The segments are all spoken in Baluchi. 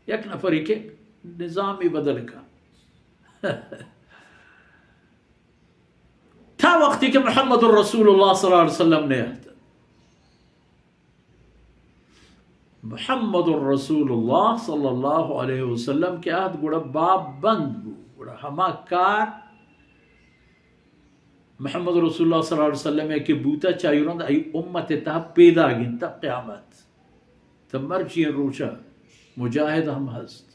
یک نفری کہ نظامی بدل کن. تا وقتی کہ محمد رسول اللہ صلی اللہ علیہ وسلم نے آتک، محمد رسول اللہ صلی اللہ علیہ وسلم کہ آت گڑا باب بند بو، گڑا ہما کار محمد رسول اللہ صلی اللہ علیہ وسلم کہ بوتا چاہی رند ای امت تہا پیدا گنتا قیامت. تا مرچی روچا مجاہد ہم ہست،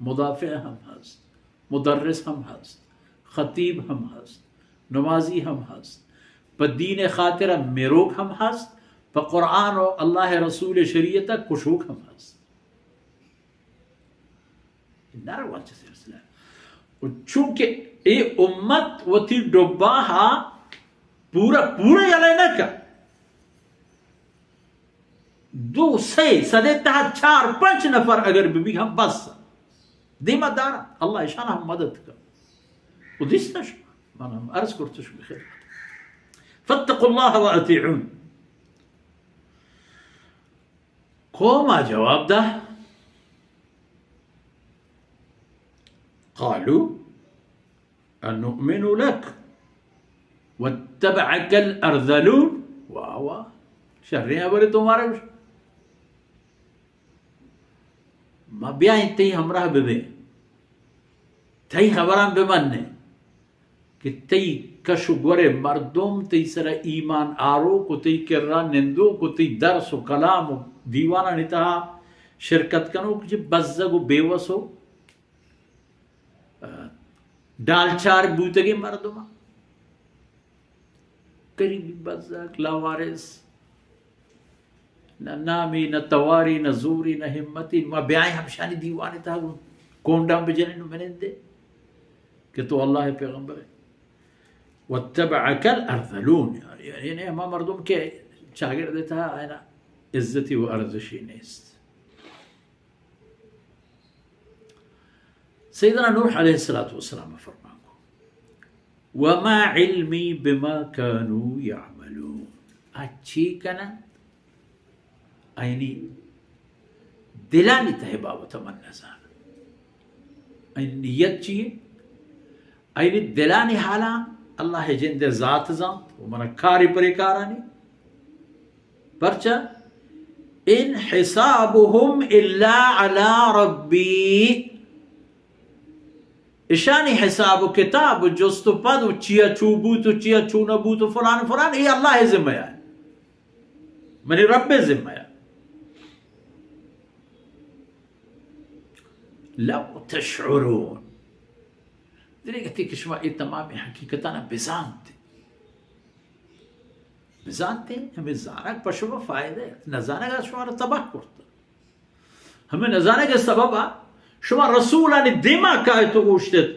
مدافع ہم ہست، مدرس ہم ہست، خطیب ہم ہست، نمازی ہم ہست، پہ دین خاطر مروک ہم ہست، پہ قرآن و اللہ رسول شریعت کشوک ہم ہست. نہ رواں چہ سلسلہ. و چونکہ اے امت وتی ڈباہا پورا پورا یلہ نہ کن. دو، سئے، صدے تہا چار پنچ نفر اگر ببی ہم بس. دیما دارا اللہ اشان ہم مدد کن. و دیستا شما، من ہم عرض کرتا شما خدمت. فاتقوا اللہ و اطیعون. قوما جواب دا، قالوا انؤمن لك واتبعك الارذلون. واہ واہ، شریں ہبرے تو مارا گوش. ما بیائیں تئی ہمراہ ببیں، تئی ہبراں بمنیں کہ تئی کش و گور مردم تئی سرا ایمان آروک و تئی کرا نندوک و تئی درس و کلام و دیوانانی تہا شرکت کنوک چہ بزگ و بیوس و ڈالچار بوتگیں مردماں، غریبی بزگ، لاوارث، نہ نامی، نہ تواری، نہ زوری، نہ ہمتی. ما بیائیں ہمشانی دیوان تہا گوں کونڈاں بجنیں و بنندیں کہ تو اللہ پیغمبر ئے. واتبعك الارذلون، یعنی ہما مردم کہ چاگرد تہا آیانا عزتی و ارزشی نیست. سیدنا نوح علیہ الصلوۃ والسلام فرمان کو، وما علمی بما كانوا يعملون. آ چی کنن؟ آیانی دلانی تہ بابت من نزانم. آیانی نیت چیے؟ آیانی دلانی حالاں اللہ جند ذات زانت و من کاری پرے کارانی. پرچا؟ ان حسابهم الا علی ربی. اشانی حساب و کتاب و جست و پد و چیا چو بوت و چیا چو نہ بوت و فلان فلان، اے اللہ ذمہ ء، منی رب ذمہ ء. لو تشعرون، دریگتی کہ شما اے تمام حقیقتانا بزانت، بزانت، ہمیں زانگ پہ شما فائدہ ات، نزانگ ء شما را تباہ کرت. ہمیں نزانگ ء سبب ء شما رسولانی دیما کایت و گوشتت،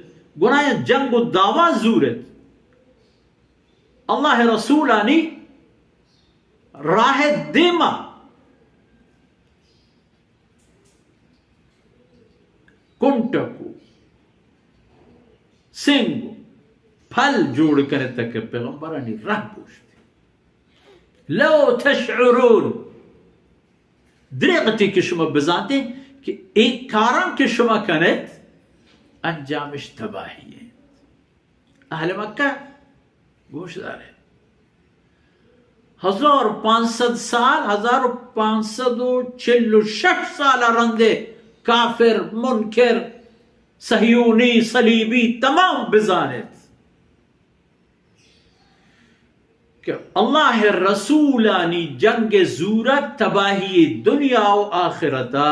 گناہ جنگ و دعوا زورت، اللہ رسولانی راہ دیما کنٹک و سنگ و پل جوڑ کنت کہ پیغمبرانی راہ بوشت. لو تشعرون، دریغتی کہ شما بزانتے کہ اے کاراں کہ شما کنت، انجامش تباہی ہے. اہل مکہ گوش دارے، ہزار و پانچ سد سال، ہزار و پانچ سد و چل و شش سال رندے کافر، منکر، صہیونی، صلیبی تمام بزانت کہ اللہ رسولانی جنگ زورگ تباہی دنیا و آخرتا.